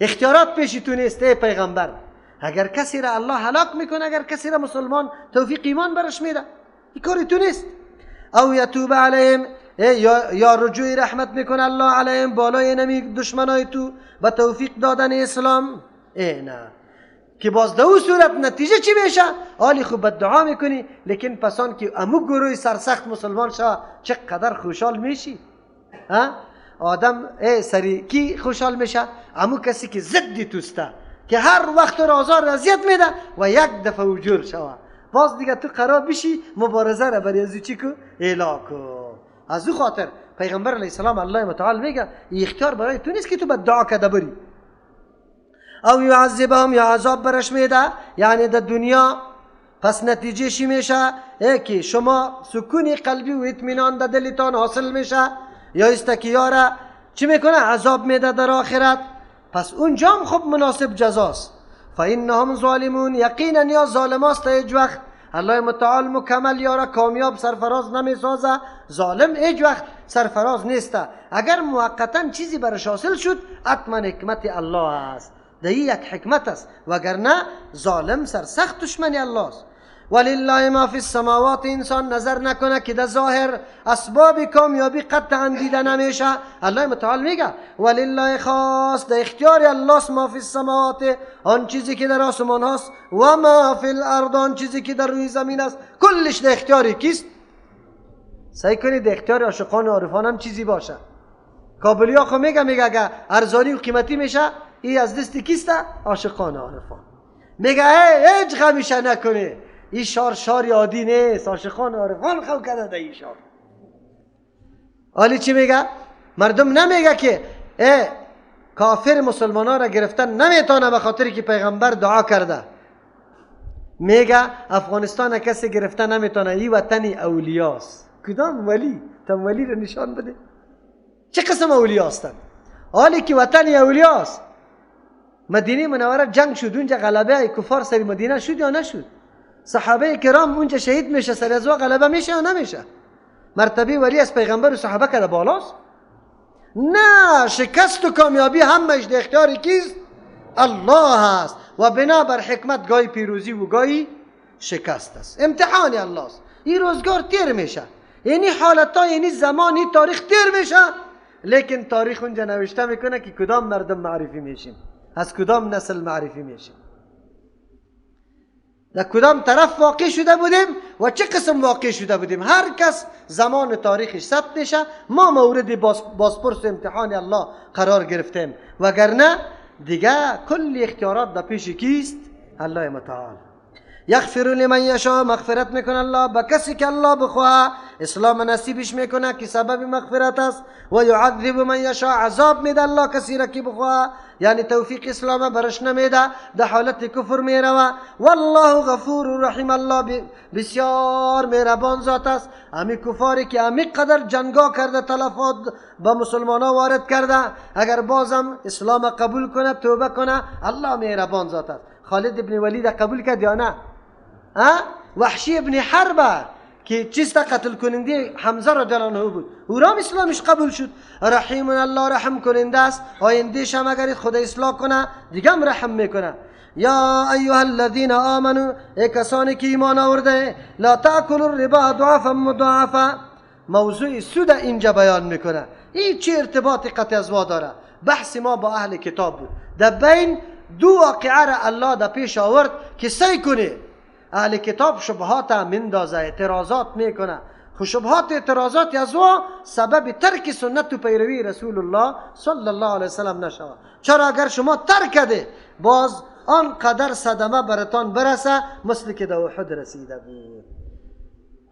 اختیارات پیش تو نیست ای پیغمبر. اگر کسی را الله هلاک میکنه، اگر کسی را مسلمان توفیق ایمان برش میده، این کاری تو نیست. او یتوب علیهم، یا رجوع رحمت میکنه الله علیهم، بالای نمی دشمنای تو با توفیق دادن اسلام. ای نه که باز دو صورت نتیجه چی میشه؟ آلی خوب دعا میکنی، لیکن پسان که امو گروه سرسخت مسلمان شوه چقدر خوشحال میشی. ها آدم ای سری کی خوشحال میشه؟ امو کسی که ضد توسته، که هر وقت رو آزار اذیت میده و یک دفعه وجور شوه، باز دیگه تو قرار بشی مبارزه را برای از چی کو اعلا کو. از او خاطر پیغمبر علیه السلام الله متعال میگه اختیار برای تو نیست که تو به دعا کده بری. او یعذبهم، یا عذاب برش میده، یعنی در دنیا. پس نتیجه چی میشه؟ ای که شما سکون قلبی و اطمینان در دلتان حاصل میشه، یا است که یاره چی میکنه؟ عذاب میده در آخرت. پس اونجا هم خب مناسب جزاست. فإنهم ظالمون، یقینا یا ظالماست هیچ وقت الله متعال مکمل یارا کامیاب سرفراز نمیسازه. ظالم هیچ وقت سرفراز نیسته. اگر موقتا چیزی برش حاصل شد حتما حکمت الله است، در یک حکمت است، وگرنه ظالم سرسخت دشمن الله است. ولله ما فی السماوات، انسان نظر نکنه که در ظاهر اسباب کامیابی قطعا دیده نمیشه. الله متعال میگه ولله خاص، در اختیار الله ما فی السماوات، آن چیزی که در آسمان هاست، و ما فی الارض، آن چیزی که در روی زمین است، کلش در اختیار کیست؟ سعی کنید در اختیار عاشقان و عارفان هم چیزی باشه. کابلی ها خو میگه اگه ارزانی و قیمتی میشه ای از دست کیست؟ عاشقان و عارفان. میگه هیچ غمیشه نکنه، این شار شاری عادی نیست، عاشقان عارفان خو کرده در این شار. حالی چی میگه؟ مردم نمیگه که ای کافر مسلمان ها را گرفتن نمیتونه به خاطر که پیغمبر دعا کرده. میگه افغانستان کسی گرفتن نمیتونه، این وطن اولیاست. کدام ولی؟ تم ولی را نشان بده چه قسم اولیا هستند. حالی که وطن اولیاست، مدینه منوره جنگ شد، اونجا غلبه کفار سر مدینه شد یا نشد؟ صحابه کرام اونجا شهید میشه، سر از غلبه میشه یا نمیشه؟ مرتبه ولی از پیغمبر و صحابه که بالاست؟ نه، شکست و کامیابی همش در اختیار کیست؟ الله است. و بنابر حکمت گاهی پیروزی و گاهی شکست است. امتحان الله است. این روزگار تیر میشه، یعنی حالتا، یعنی زمانی تاریخ تیر میشه، لیکن تاریخ اونجا نوشته میکنه که کدام مردم معرفی میشیم، از کدام نسل معرفی میشیم، در کدام طرف واقع شده بودیم و چه قسم واقع شده بودیم. هر کس زمان تاریخش ثبت میشه. ما مورد بازپرس امتحان الله قرار گرفتیم، وگرنه دیگه کل اختیارات در پیش کیست؟ الله متعال. یغفر لمن یشاء، مغفرت میکنه الله به کسی که الله بخواه، اسلام نصیبش میکنه که سبب مغفرت است. و یعذب من یشاء، عذاب میده الله کسی را که بخواه، یعنی توفیق اسلام برش نمیده، در حالت کفر میروه. والله غفور رحیم، الله بسیار مهربان ذات است. امی کفاری که امی قدر جنگا کرده، تلفات به مسلمان ها وارد کرده، اگر بازم اسلام قبول کنه، توبه کنه، الله مهربان ذات است. خالد ابن ولید قبول کرد یا نه؟ وحشی ابن حرب که چیست قتل کننده حمزه رضی الله عنه بود، او را اسلامش قبول شد. رحیم الله رحم کننده است، آیندهش هم اگر خدا اصلاح کنه دیگه هم رحم میکنه. یا ایها الذین آمنو، ای کسانی که ایمان آورده، لا تاکلوا الربا اضعافا مضاعفا. موضوع سود اینجا بیان میکنه. این چه ارتباطی قطع از وا داره؟ بحث ما با اهل کتاب بود. در بین دو واقعه را الله در پیش آورد که سعی کنه اهل کتاب شبهات مندازه، اعتراضات میکنه. خو شبهات اعتراضات از او سبب ترک سنت و پیروی رسول الله صلی الله علیه وسلم نشود. چرا اگر شما ترک کده باز آن قدر صدمه براتان برسه مثل که در احد رسیده بود.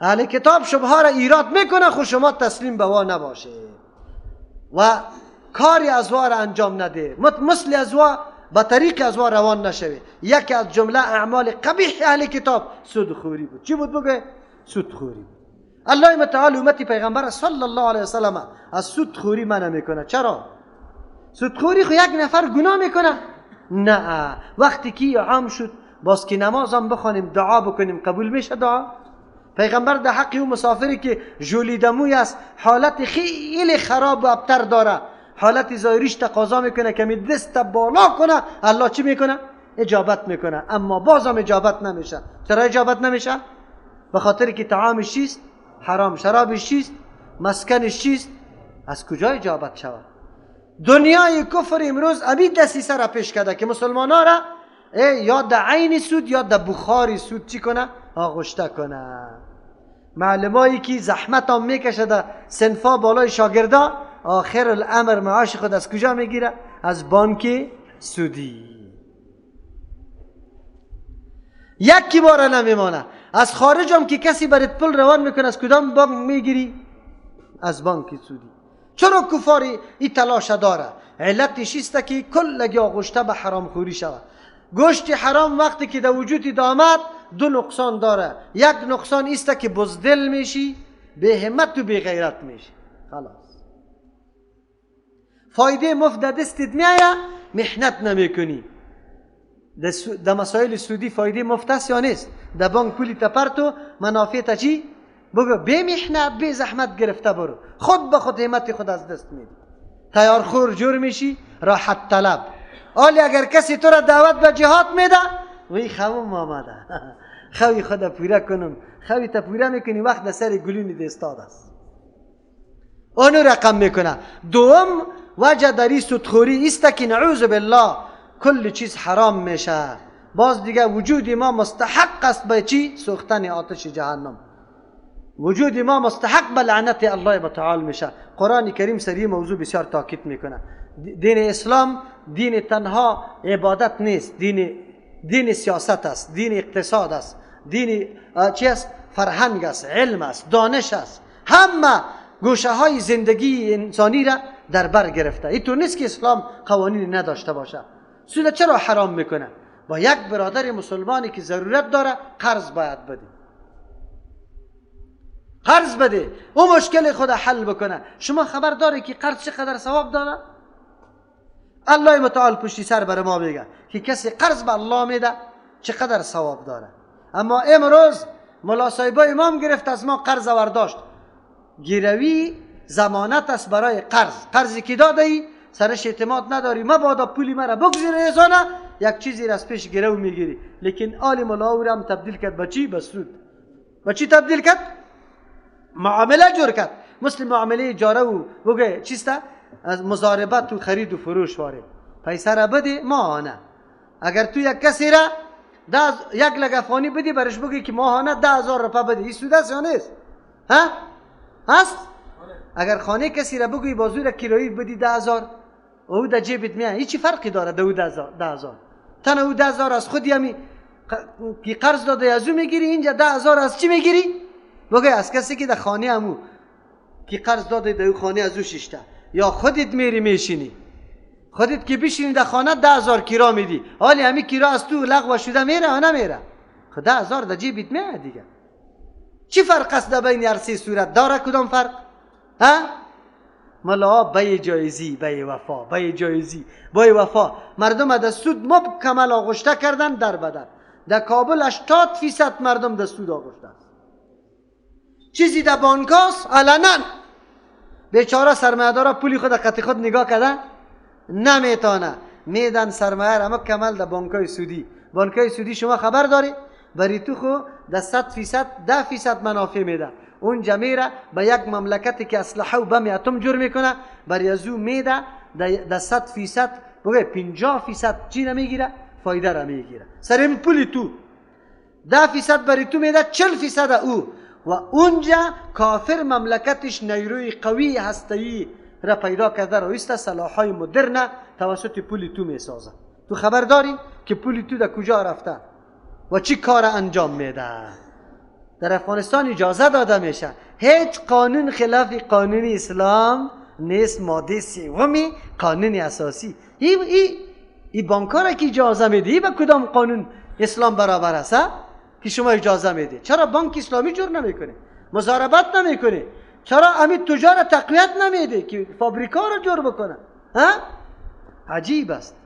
اهل کتاب شبهه را ایراد میکنه، خو شما تسلیم به وا نباشه و کاری از وا را انجام نده، مثل از وا با طریق از وا روان نشوه. یکی از جمله اعمال قبیح اهل کتاب سودخوری بود. چی بود بگه؟ سودخوری بود. الله متعال امتی پیغمبر صلی الله علیه وسلم از سودخوری منع میکنه. چرا؟ سودخوری خو یک نفر گناه میکنه؟ نه، وقتی که عام شد باز که نمازم بخوانیم دعا بکنیم قبول میشه دعا؟ پیغمبر در حق او مسافری که ژولیدموی است، حالت خیلی خراب و ابتر داره، حالت ظاهریش تقاضا میکنه که می دست بالا کنه، الله چی میکنه؟ اجابت میکنه. اما بازم اجابت نمیشه. چرا اجابت نمیشه؟ به خاطر که طعامش چیست؟ حرام. شرابش چیست؟ مسکنش چیست؟ از کجا اجابت شود؟ دنیای کفر امروز ابی دسیسه را پیش کرده که مسلمان ها را یا در عین سود یا در بخار سود چی کنه؟ آغشته کنه. معلمایی که زحمت هم میکشه در صنفا بالای شاگردا، آخر الامر معاش خود از کجا میگیره؟ از بانک سودی. یکی باره نمیمانه. از خارج هم که کسی برات پول روان میکنه از کدام بانک میگیری؟ از بانک سودی. چرا کفاری این تلاش داره؟ علتش است که کلگی آغشته به حرام خوری شود. گوشت حرام وقتی که در وجود آمد دو نقصان داره. یک نقصان است که بزدل میشی، به همت و بی غیرت میشی، خلاص. فایده مفت دستت میایه، محنت نمیکنی. در مسائل سودی فایده مفت است یا نیست؟ در بانک پولی تپرتو منافع تا چی؟ بگو بی محنت بی زحمت گرفته برو، خود به خود همت خود از دست میدی، تیار خور جور میشی، راحت طلب. آلی اگر کسی تو را دعوت به جهاد میده، وی خوم آمده خوی خود پوره کنم، خوی تا پوره میکنی وقت در سر گلونی دستاد است، اونو رقم میکنه. دوم وجه دری سودخوری است که نعوذ بالله کل چیز حرام میشه. باز دیگه وجود ما مستحق است به چی؟ سوختن آتش جهنم. وجود ما مستحق به لعنت الله متعال میشه. قرآن کریم سری موضوع بسیار تاکید میکنه. دین اسلام دین تنها عبادت نیست، دین سیاست است، دین اقتصاد است، دین چی است؟ فرهنگ است، علم است، دانش است. همه گوشه های زندگی انسانی را در بر گرفته. اینطور نیست که اسلام قوانین نداشته باشه. سود چرا حرام میکنه؟ با یک برادر مسلمانی که ضرورت داره قرض باید بده، قرض بده، او مشکل خود حل بکنه. شما خبر داره که قرض چقدر ثواب داره؟ الله متعال پشتی سر بر ما میگه که کسی قرض به الله میده چقدر ثواب داره. اما امروز ملا صاحبای امام گرفت از ما قرض ورداشت. گیروی ضمانت است برای قرض. قرضی که داده ای سرش اعتماد نداری، مبادا پولی مرا بگذره ازانه یک چیزی را از پیش گرو میگیری. لیکن آل ملا او را هم تبدیل کرد به چی؟ به سود. به چی تبدیل کرد؟ معامله جور کرد، مثل معامله اجاره و بگه چیست؟ از مضاربت و خرید و فروش واره. پیسه را بده ماهانه. اگر تو یک کسی را یک لک افغانی بدی برش بگی که ماهانه 10,000 روپیه بده، این سود است یا نیست؟ ها؟ هست؟ اگر خانه کسی را بگویی بازو را کرایه بدی 10,000، او در جیبت میاد، هیچ فرقی داره ده او 10,000. تنها او 10,000 از خودی همی که قرض داده از او میگیری، اینجا 10,000 از چی میگیری؟ بگه از کسی که در خانه همو که قرض داده در او خانه از او ششته، یا خودت میری میشینی، خودت که بشینی در خانه 10,000 کرا میدی، حالی همی کرا از تو لغو شده میره یا نمیره؟ خب 10,000 در جیبت میاد دیگه. چی فرق است در بین هر سه صورت؟ داره کدام فرق؟ ها؟ ملا بی جایزی، بی وفا، بی جایزی، بی وفا. مردم از سود مکمل آغشته کردن در بدن. در کابل 80% مردم در سود آغشته است. چیزی در بانکاست علنا بیچاره سرمایه‌دارا پولی خود قطع خود نگاه کرده نمیتونه، میدن سرمایه را مکمل در بانکای سودی. بانکای سودی شما خبر داری؟ بری تو خو در 100% 10% منافع میده. اون میره به یک مملکتی که اسلحه و بم اتم جور میکنه، بری از او میده در 100% بگه 50% چی را میگیره؟ فایده را میگیره. سر این پولی تو 10% بری تو میده، 40% او. و اونجا کافر مملکتش نیروی قوی هسته‌ای را پیدا کرده رو ایسته سلاح‌های مدرن توسط پول تو میسازه. تو خبر داری که پول تو در کجا رفته و چی کار انجام میده؟ در افغانستان اجازه داده میشه. هیچ قانون خلاف قانون اسلام نیست. ماده 3 قانون اساسی. ای بانک‌ها را که اجازه میده، به کدام قانون اسلام برابر است که شما اجازه میده؟ چرا بانک اسلامی جور نمیکنه؟ مضاربت نمیکنه؟ چرا امید تجار تقویت نمیده که فابریکا را جور بکنه؟ ها؟ عجیب است.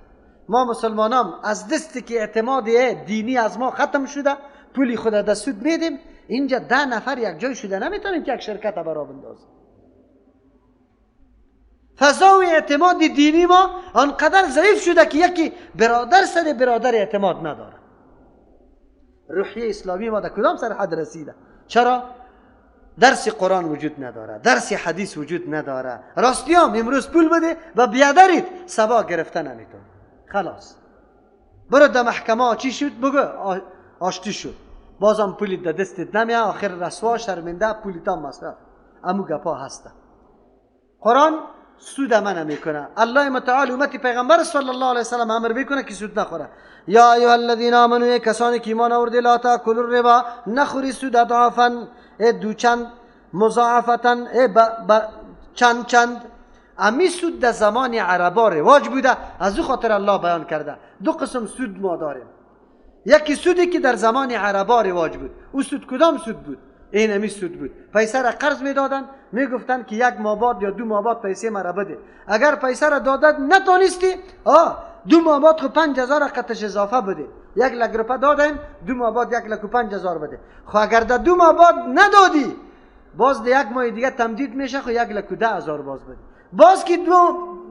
ما مسلمانان از دستی که اعتماد دینی از ما ختم شده، پولی خود در سود میدیم. اینجا 10 نفر یک جای شده نمیتونیم که یک شرکت برا بندازیم. فضای اعتماد دینی ما آنقدر ضعیف شده که یکی برادر سر برادر اعتماد نداره. روحیه اسلامی ما در کدام سرحد رسیده؟ چرا؟ درس قرآن وجود نداره، درس حدیث وجود نداره. راستیام امروز پول بده و بیادرید سبا گرفته نمیتونه. خلاص برو در محکمه چی شد؟ بگو آشتی شد، بازم پولی در دستت نمیه، آخر رسوا شرمنده پولی تا مصرف. امو گپا هسته. قرآن سود منع میکنه. الله متعال امت پیغمبر صلی الله علیه وسلم امر میکنه که سود نخوره. یا ایها الذین آمنوا، کسانی که ایمان آورده، لا تاکلوا الربا، نخوری سود اضعافا، دو چند، مضاعفتا، چند چند. امی سود در زمان عربا رواج بوده، از او خاطر الله بیان کرده. دو قسم سود ما داریم. یکی سودی که در زمان عربا رواج بود، او سود کدام سود بود؟ این امی سود بود. پیسه را قرض میدادن، میگفتن که یک ماه بعد یا دو ماه بعد پیسه مرا بده. اگر پیسه را دادن نتونستی، دو ماه بعد خو 5000 قطش اضافه بده. 1 لک روپه دادیم، دو ماه بعد 1,05,000 بده. خو اگر در دو ماه بعد ندادی، باز در یک ماه دیگه تمدید میشه، خو 1,10,000 باز بده. باز که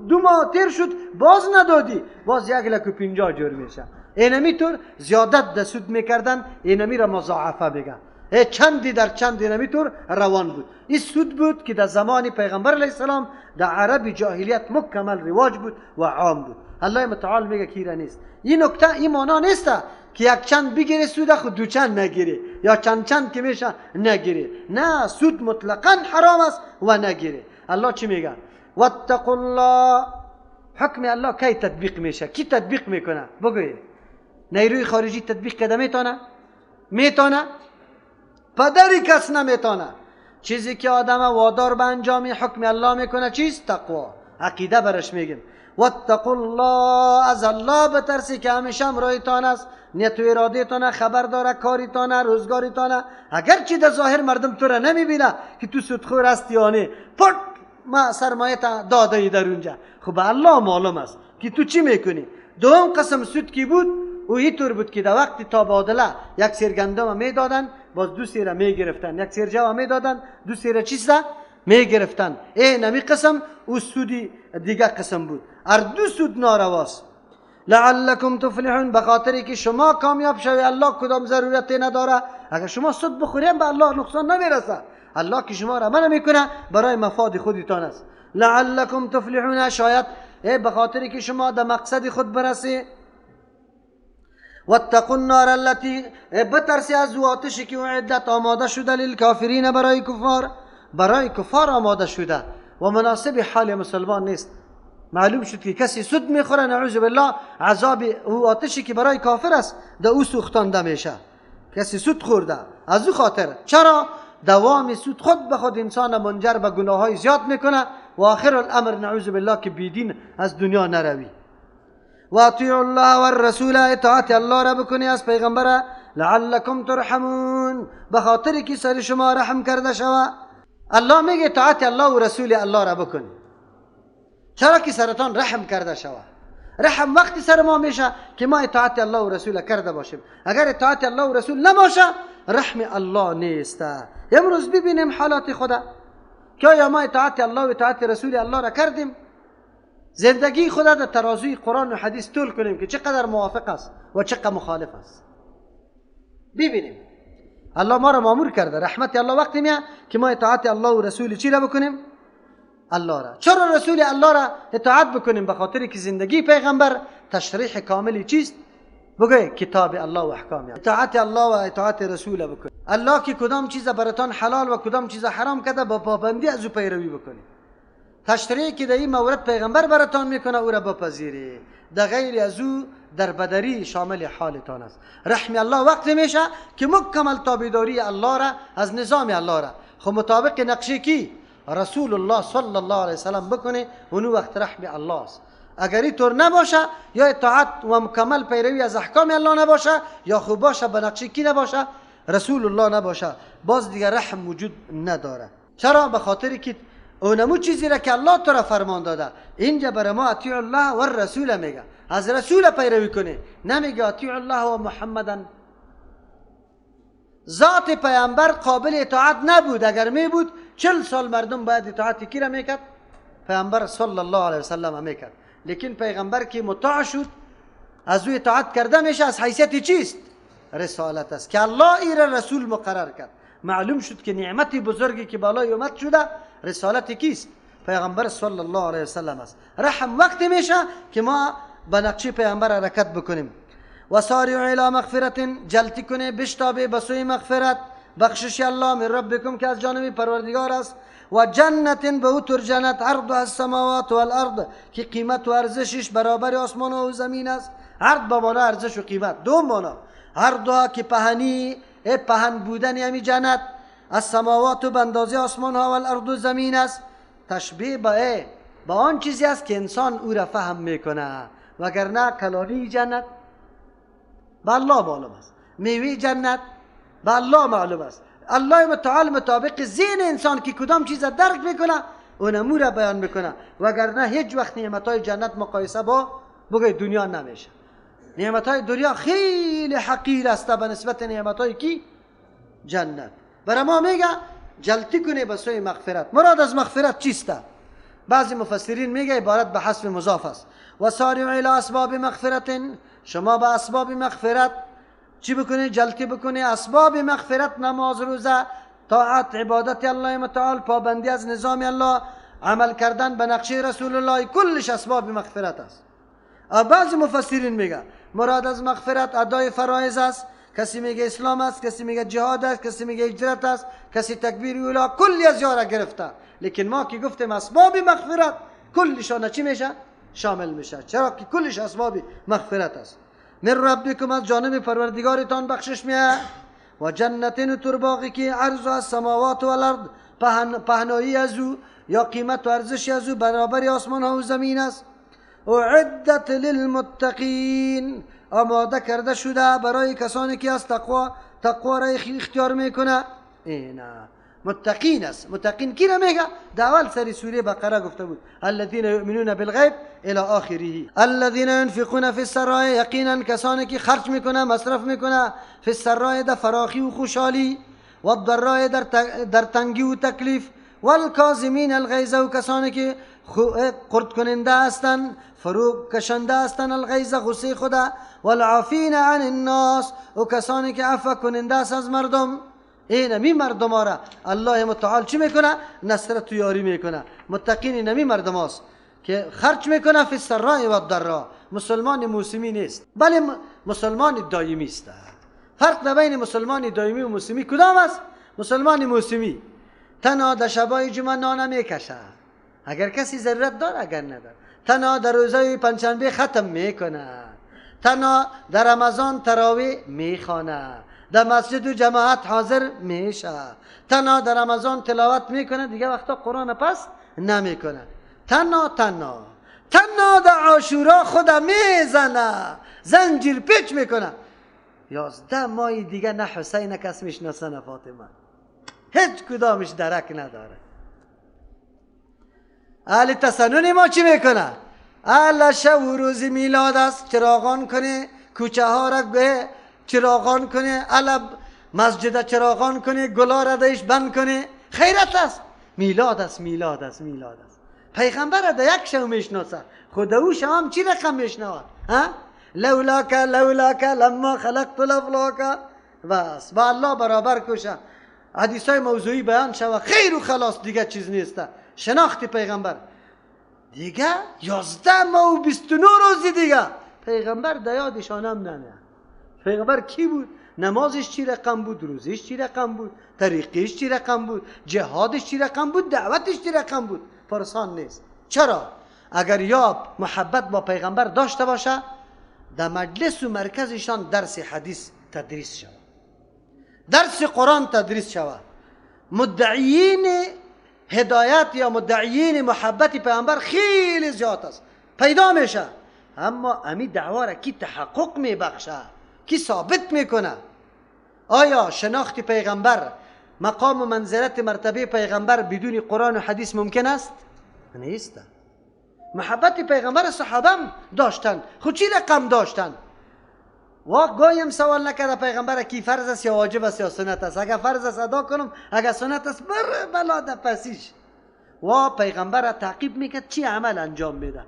دو ماه تیر شد باز ندادی، باز 1,50,000 جور میشه. اینمی طور زیادت در سود میکردن، اینمی را مضاعفه میگن. چندی در چند اینمی طور روان بود. این سود بود که در زمان پیغمبر علیه السلام در عرب جاهلیت مکمل رواج بود و عام بود. الله متعال میگه کی را نیست. این نکته این معنا نیست که یک چند بگیری سود خود دو چند نگیری یا چند چند که میشه نگیری. نه، سود مطلقا حرام است و نگیری. الله چی میگه؟ واتقوا الله. حکم الله کی تطبیق میشه؟ کی تطبیق میکنه؟ بگوی. نیروی خارجی تطبیق کرده میتونه؟ میتونه؟ پدری کس نمیتونه. چیزی که آدم وادار به انجام حکم الله میکنه چیست؟ تقوا. عقیده برش میگیم. واتقوا الله، از الله بترسی که همیشه همراهتان است، نیت و ارادهتان خبر داره، کاریتان، روزگاریتان. اگرچه در ظاهر مردم تو را نمیبینه که تو سودخور هستی یا نه، پت ما سرمایه داده ای در اونجا، خب به الله معلوم است که تو چی میکنی. دوم قسم سود کی بود؟ او اینطور بود که در وقت تبادله یک سیر گندم میدادن، باز دو سیر میگرفتن، یک سیر جو میدادن، دو سیر چیز میگرفتن. این نمی قسم او سودی دیگه قسم بود. ار دو سود نارواست. لعلکم تفلحون، به خاطری که شما کامیاب شوی. الله کدام ضرورتی نداره. اگر شما سود بخوریم به الله نقصان نمیرسه. الله که شما را منع میکنه برای مفاد خودتان است. لعلکم تفلحون، شاید به خاطری که شما در مقصد خود برسی. واتقوا النار التي، بترسی از آتشی که اعدت آماده شده للکافرین، برای کفار، برای کفار آماده شده و مناسب حال مسلمان نیست. معلوم شد که کسی سود میخوره، نعوذ بالله، عذاب او آتشی که برای کافر است در او سوختانده میشه. کسی سود خورده از او خاطر. چرا؟ دوام سود خود به خود انسان منجر به گناه های زیاد میکنه و آخر الامر نعوذ بالله که بیدین از دنیا نروی. و اطیعوا الله والرسول، اطاعت الله را بکنی از پیغمبر، لعلکم ترحمون، به خاطر که سر شما رحم کرده شوه. الله میگه اطاعت الله و رسول الله را بکنی. چرا که سرتان رحم کرده شوه. رحم وقتی سر ما میشه که ما اطاعت الله و رسول کرده باشیم. اگر اطاعت الله و رسول نباشه رحم الله نیست. امروز ببینیم حالات خدا که آیا ما اطاعت الله و اطاعت رسول الله را کردیم؟ زندگی خدا در ترازوی قرآن و حدیث طول کنیم که چقدر موافق است و چقدر مخالف است. ببینیم الله ما را مامور کرده. رحمت الله وقتی میاد که ما اطاعت الله و رسول چی را بکنیم؟ الله را. چرا رسول الله را اطاعت بکنیم؟ به خاطر که زندگی پیغمبر تشریح کاملی چیست؟ بگوی کتاب الله و احکام. اطاعت الله و اطاعت رسول بکنیم. الله که کدام چیز براتان حلال و کدام چیز حرام کرده با پابندی از او پیروی بکنیم. تشریح که در این مورد پیغمبر براتان میکنه او را بپذیری، در غیر از او در بدری شامل حالتان است. رحم الله وقتی میشه که مکمل تابعداری الله را از نظام الله را خب مطابق نقشه کی رسول الله صلی الله علیه وسلم بکنه، اونو وقت رحم الله است. اگر اینطور نباشه یا اطاعت و مکمل پیروی از احکام الله نباشه یا خوب باشه به نقشه کی نباشه، رسول الله نباشه، باز دیگر رحم وجود نداره. چرا؟ به خاطر که اونمو چیزی را که الله تو را فرمان داده. اینجا برای ما اطیع الله و الرسول میگه، از رسول پیروی کنه، نمیگه اطیع الله و محمدن. ذات پیامبر قابل اطاعت نبود. اگر می بود 40 سال مردم باید اطاعت کی را میکرد؟ پیغمبر صلی الله علیه وسلم میکرد. لیکن پیغمبر که مطاع شد، از او اطاعت کرده میشه، از حیثیت چیست؟ رسالت است که الله ای را رسول مقرر کرد. معلوم شد که نعمت بزرگی که بالای امت شده رسالت کیست؟ پیغمبر صلی الله علیه وسلم است. رحم وقتی میشه که ما به نقشه پیغمبر حرکت بکنیم. و سارعوا الی مغفرت، جلتی کنه بشتابه به سوی مغفرت، بخشش الله من ربکم که از جانب پروردگار است. و جنت، به او تر جنت، عرضها السماوات والارض که قیمت و ارزشش برابر آسمان و زمین است. عرض به معنی ارزش و قیمت، دو معنی. عرضها که پهنی، پهن بودن یعنی جنت، السماوات به اندازه آسمان ها و الارض و زمین است. تشبیه با آن چیزی است که انسان او را فهم میکنه، وگرنه کلانی جنت به الله معلوم است، میوه جنت به الله معلوم است. الله متعال مطابق ذهن انسان که کدام چیز درک میکنه اونمو را بیان میکنه، وگرنه هیچ وقت نعمتهای جنت مقایسه با بگه دنیا نمیشه. نعمتهای دنیا خیلی حقیر است به نسبت نعمتهای کی؟ جنت. برای ما میگه جلتی کنه به سوی مغفرت. مراد از مغفرت چیست؟ بعضی مفسرین میگه عبارت به حذف مضاف است. و سارعوا الی اسباب مغفرت، شما به اسباب مغفرت چی بکنی؟ جلتی بکنی. اسباب مغفرت نماز، روزه، طاعت، عبادت الله متعال، پابندی از نظام الله، عمل کردن به نقشه رسول الله، کلش اسباب مغفرت است. بعضی مفسرین میگه مراد از مغفرت ادای فرایض است. کسی میگه اسلام است، کسی میگه جهاد است، کسی میگه هجرت است، کسی تکبیر اولا، کلی از یارا گرفته. لیکن ما که گفتیم اسباب مغفرت کلشان چی میشه؟ شامل میشه، چرا که کلش اسباب مغفرت است. من ربکم، از جانب پروردگارتان بخشش میه. و جنت، ترباغی که عرض از سماوات و الارض، پهنایی از او یا قیمت و ارزش از او برابر آسمان ها و زمین است. اعدت للمتقین، آماده کرده شده برای کسانی که از تقوا را اختیار میکنه. اینا متقین است. متقین کی را میگه؟ در اول سری سوره بقره گفته بود الذين یؤمنون بالغیب الی آخره. الذين ينفقون فی السراء، یقینا کسانی که خرج میکنه، مصرف میکنه، فی السراء در فراخی و خوشحالی، و الضراء در تنگی و تکلیف، والکاظمین الغیظ، و کسانی که قرد کننده هستند، فرو کشنده هستند، الغیظ غصه خدا، والعافین عن الناس، و کسانی که عفو کننده است از مردم. این می مردم را الله متعال چی میکنه؟ نصرت و یاری میکنه. متقین نمی مردم است که خرج میکنه فی السراء و الضراء. مسلمان موسمی نیست، بله مسلمان دایمی است. فرق در بین مسلمان دایمی و موسمی کدام است؟ مسلمان موسمی تنها در شبای جمعه نان میکشه اگر کسی ضرورت داره، اگر نداره. تنها در روزای پنجشنبه ختم میکنه، تنها در رمضان تراویح میخوانه، در مسجد و جماعت حاضر میشه، تنها در رمضان تلاوت میکنه، دیگه وقتا قرآن پس نمیکنه. تنها تنها تنها در عاشورا خدا میزنه، زنجیر پیچ میکنه. 11 ماه دیگه نه حسین کس میشناسه نه فاطمه، هیچ کدامش درک نداره. اهل تسنن ما چی میکنه؟ اهل شب و روز میلاد است، چراغان کنه کوچه ها را، چراغان کنه، اهل مسجد چراغان کنه، گلا را دیش بند کنه. خیرت است، میلاد است، میلاد است، میلاد است. پیغمبر را در یک شب میشناسه، خود او شب هم چی رقم میشنوه؟ لولاک لولاک لما خلقت الافلاک. بس با الله برابر کوشه، حدیث های موضوعی بیان شوه، خیر و خلاص، دیگه چیز نیست. شناخت پیغمبر دیگه 11 ماه و 29 روز دیگه پیغمبر در یادشان هم نمیاد. پیغمبر کی بود؟ نمازش چی رقم بود؟ روزش چی رقم بود؟ طریقش چی رقم بود؟ جهادش چی رقم بود؟ دعوتش چی رقم بود؟ پرسان نیست. چرا؟ اگر یا محبت با پیغمبر داشته باشه، در مجلس و مرکزشان درس حدیث تدریس شود، درس قرآن تدریس شود. مدعیین هدایت یا مدعیین محبت پیغمبر خیلی زیاد است، پیدا میشه، اما امی دعوا را کی تحقق میبخشه، کی ثابت میکنه؟ آیا شناخت پیغمبر، مقام و منزلت مرتبه پیغمبر بدون قرآن و حدیث ممکن است؟ نیست. محبت پیغمبر صحابه هم داشتن، خود چی رقم داشتن؟ و گاهی سوال نکرده پیغمبر کی فرض است یا واجب است یا سنت است. اگر فرض است ادا کنم، اگر سنت است بر بلا در پسیش. و پیغمبر تعقیب میکرد چی عمل انجام میده،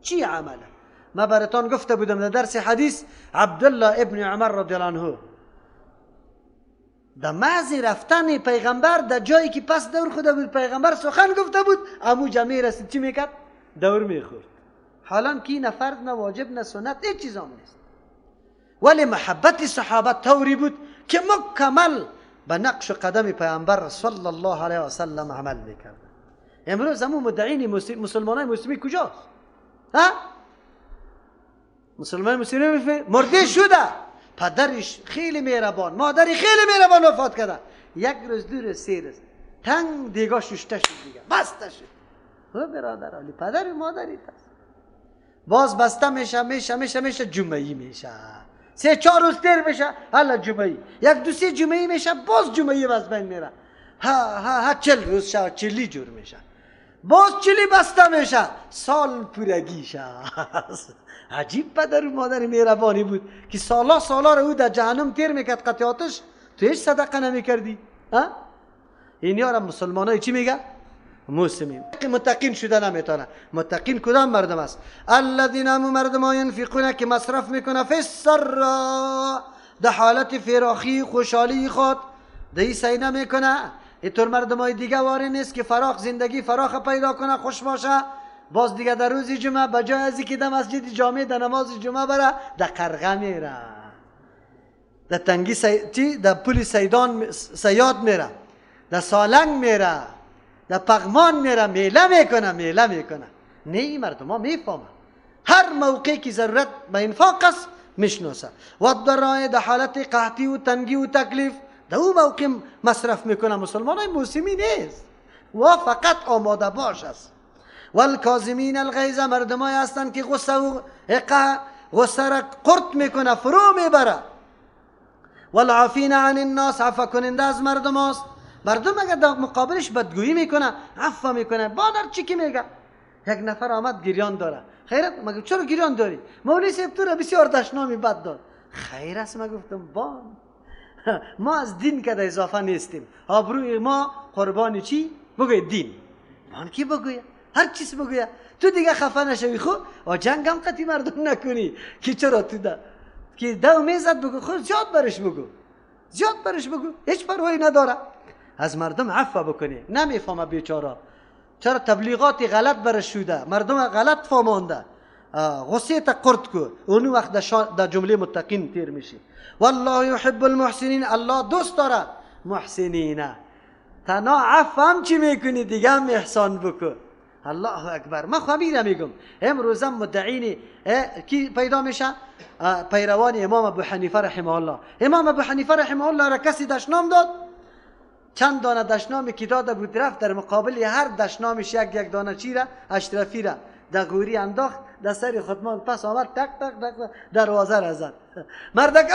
چی عمله. ما براتان گفته بودم در درس حدیث عبدالله ابن عمر رضی الله عنه در محض رفتن پیغمبر در جایی که پس دور خود بود پیغمبر سخن گفته بود، امو جمعی رسید چی میکرد؟ دور میخورد. حالا که نه فرض نه واجب نه سنت هیچ چیز هم نیست، ولی محبت صحابه طوری بود که مکمل به نقش و قدم پیامبر صلی الله علیه و سلم عمل میکرد. امروز همون مدعین مسلمانای مسلمی کجاست؟ ها؟ مسلمان مسلمی مرده شده، پدرش خیلی مهربان، مادری خیلی مهربان وفات کرده، یک روز دو روز سه روز تنگ دیگه ششته شد، دیگه بسته شد. او برادر علی پدر و مادری پس باز بسته میشه میشه میشه میشه جمعی میشه، سه چهار روز تیر میشه حالا جمعی، یک دو سه جمعی میشه باز جمعی باز بین میره، ها ها ها 40 روز شه چلی جور میشه، باز چلی بسته میشه، سال پورگی شه. عجیب پدر و مادر مهربانی بود که سالا سالا رو او در جهنم تیر میکرد قطعاتش، تو هیچ صدقه نمیکردی. ها؟ این یارم مسلمانای چی میگه؟ مسلمین متقین شده نمیتونه. متقین کدام مردم است؟ الذین هم مردم ینفقون که مصرف میکنه فی السراء، در حالت فراخی خوشحالی خود در سعی نمیکنه. اینطور مردم های دیگه واری نیست که فراخ زندگی فراخ پیدا کنه خوش باشه، باز دیگه در روز جمعه بجای از اینکه در مسجد جامع در نماز جمعه بره در قرغه میره، در تنگی چی در پول سیدان سیاد میره، در سالنگ میره، در پغمان میره، میله میکنه میله میکنه. نه این مردم ها میفهمن هر موقعی که ضرورت به انفاق است میشناسه. و در در حالت قحطی و تنگی و تکلیف در او موقع مصرف میکنه. مسلمان های موسمی نیست و فقط آماده باش است. والکاظمین الغیظ، مردمای هستند که غصه و غصه را قرط میکنه فرو میبره. والعافین عن الناس، عفو کننده از مردم است. مردم اگر در مقابلش بدگویی میکنه عفو میکنه، با در چی که میگه. یک نفر آمد گریان داره، خیرت مگه چرا گریان داری؟ مولوی صاحب تو را بسیار دشنامی بد داد. خیر است، ما گفتم بان ما از دین که اضافه نیستیم، آبروی ما قربان چی؟ بگوی دین. بان کی بگویه؟ هر چیز بگویه. تو دیگه خفه نشوی خو و جنگ هم قطعی مردم نکنی که چرا تو ده که دو میزد بگو، خود زیاد برش بگو، زیاد برش بگو، هیچ پروایی نداره. از مردم عفو بکنی، نمیفهمه بیچاره چرا تبلیغات غلط برش شده، مردم غلط فهمانده. غصه تا قرد کو، اون وقت در جمله متقین تیر میشی. والله یحب المحسنین، الله دوست داره محسنین. تنها عفو هم چی میکنی دیگه هم احسان بکن. الله اکبر. من خو میگم امروزم مدعین کی پیدا میشه؟ پیروان امام ابو حنیفه رحمه الله. امام ابو حنیفه رحمه الله را کسی دشنام داد، چند دانه دشنامی که داده بود رفت در مقابل هر دشنامش یک یک دانه چی را اشرفی را در گوری انداخت در سر خودمان، پس آمد تک تک تک دروازه را زد. مردک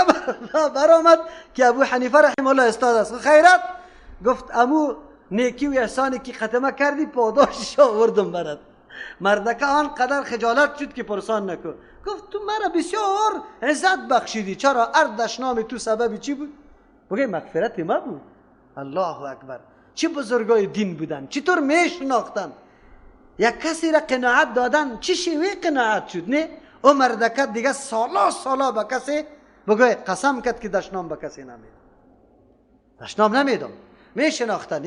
برآمد که ابو حنیفه رحمه الله استاد است. خیرت گفت امو نیکی و احسانی که ختمه کردی پاداشش آوردم برات. مردک آن قدر خجالت شد که پرسان نکو. گفت تو مرا بسیار عزت بخشیدی، چرا هر دشنام تو سبب چی بود؟ بگه مغفرت ما بود. الله اکبر. چه بزرگای دین بودن، چطور میشناختن یک کسی را قناعت دادن، چه شیوه قناعت شد. نه او مردک دیگه سالا سالا به کسی بگه قسم کرد که دشنام به کسی نمیدم، دشنام نمیدم. میشناختن.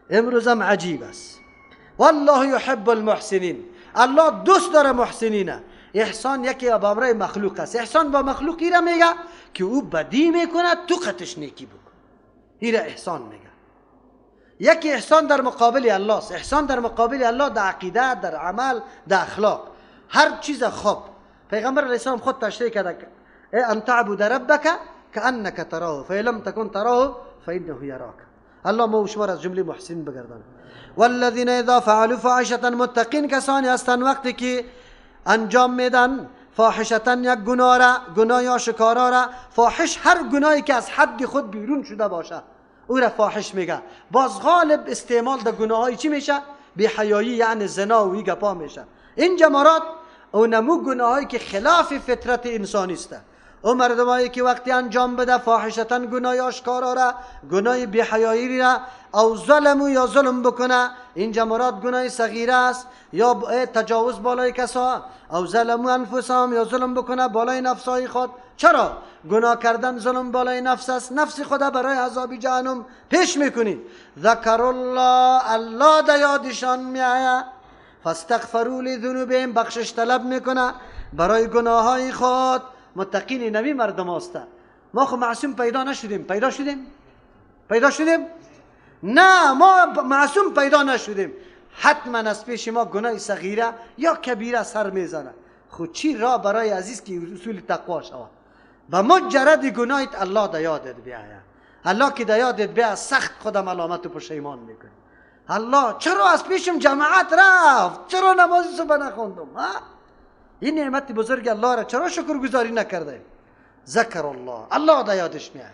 امروزم عجیب است. والله یحب المحسنین، الله دوست داره محسنینه. احسان یکی با امرای مخلوق است. احسان با مخلوقی را میگه که او بدی میکنه تو قطش نیکی بکن، این را احسان میگه. یکی احسان در مقابل الله است. احسان در مقابل الله در عقیده، در عمل، در اخلاق، هر چیز خوب. پیغمبر علیه السلام خود تشریح کرده ان تعبد ربک كأنك تراه فإن لم تكن تراه فإنه يراك. الله ما شما را از جمله محسن بگردانه. والذین اذا فعلوا فاحشة، متقین کسانی هستند وقتی که انجام میدن فاحشة یک گناه را، گناه یا شکارا را. فاحش هر گناهی که از حد خود بیرون شده باشه او را فاحش میگه. باز غالب استعمال در گناهایی چی میشه؟ بی حیایی، یعنی زنا و ای گپا میشه. اینجا مراد او نمو گناهایی که خلاف فطرت انسانی است، او مردمایی که وقتی انجام بده فاحشتن گناه آشکارا را، گناه بی‌حیایی را، او ظلم یا ظلم بکنه، اینجا مراد گناه صغیره است یا تجاوز بالای کسا، او ظلموا انفسهم یا ظلم بکنه بالای نفسای خود. چرا؟ گناه کردن ظلم بالای نفس است، نفس خود برای عذاب جهنم پیش میکنی. ذکر الله، الله در یادشان میآید. فاستغفروا لذنوبهم، بخشش طلب میکنه برای گناه های خود. متقین نمی مردم هسته. ما خو معصوم پیدا نشدیم. پیدا شدیم؟ پیدا شدیم؟ نه، ما معصوم پیدا نشدیم. حتما از پیش ما گناه صغیره یا کبیره سر میزنه. خو چی را برای عزیز که اصول تقوا شود؟ با مجرد گناهت الله در یادت بیاید. الله که در یادت بیاید سخت خود ملامت و پشیمان میکنی. الله چرا از پیشم جماعت رفت؟ چرا نماز صبح نخوندم؟ این نعمت بزرگ الله را چرا شکرگزاری نکرده؟ ذکر الله، الله در یادش میاد.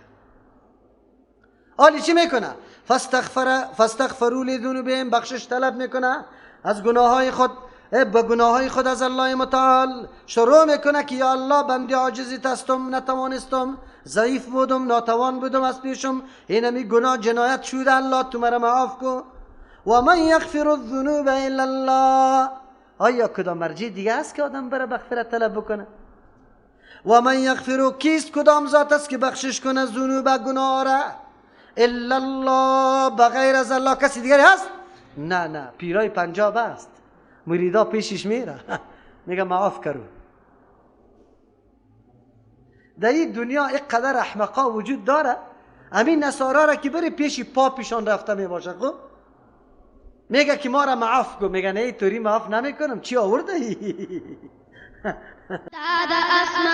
آلی چی میکنه؟ فاستغفروا لذنوبهم، بخشش طلب میکنه از گناه های خود، به گناه های خود از الله متعال شروع میکنه که یا الله بنده عاجزی هستم، نتوانستم، ضعیف بودم، ناتوان بودم، از پیشم اینمی گناه جنایت شده، الله تو مرا معاف کن. و من یغفر الذنوب الا الله، آیا کدام مرجع دیگه است که آدم بره مغفرت طلب بکنه؟ و من یغفر، کیست کدام ذات است که بخشش کنه ذنوب گناه را؟ الا الله، بغیر از الله کسی دیگری هست؟ نه نه، پیرای پنجاب است، مریدا پیشش میره میگه معاف کرو. در این دنیا اینقدر احمقا وجود داره، همین نصارا را که بری پیش پاپشان رفته میباشه، خب میگه که ما را معاف کن، میگه نه توری معاف نمیکنم، چی آورده ای؟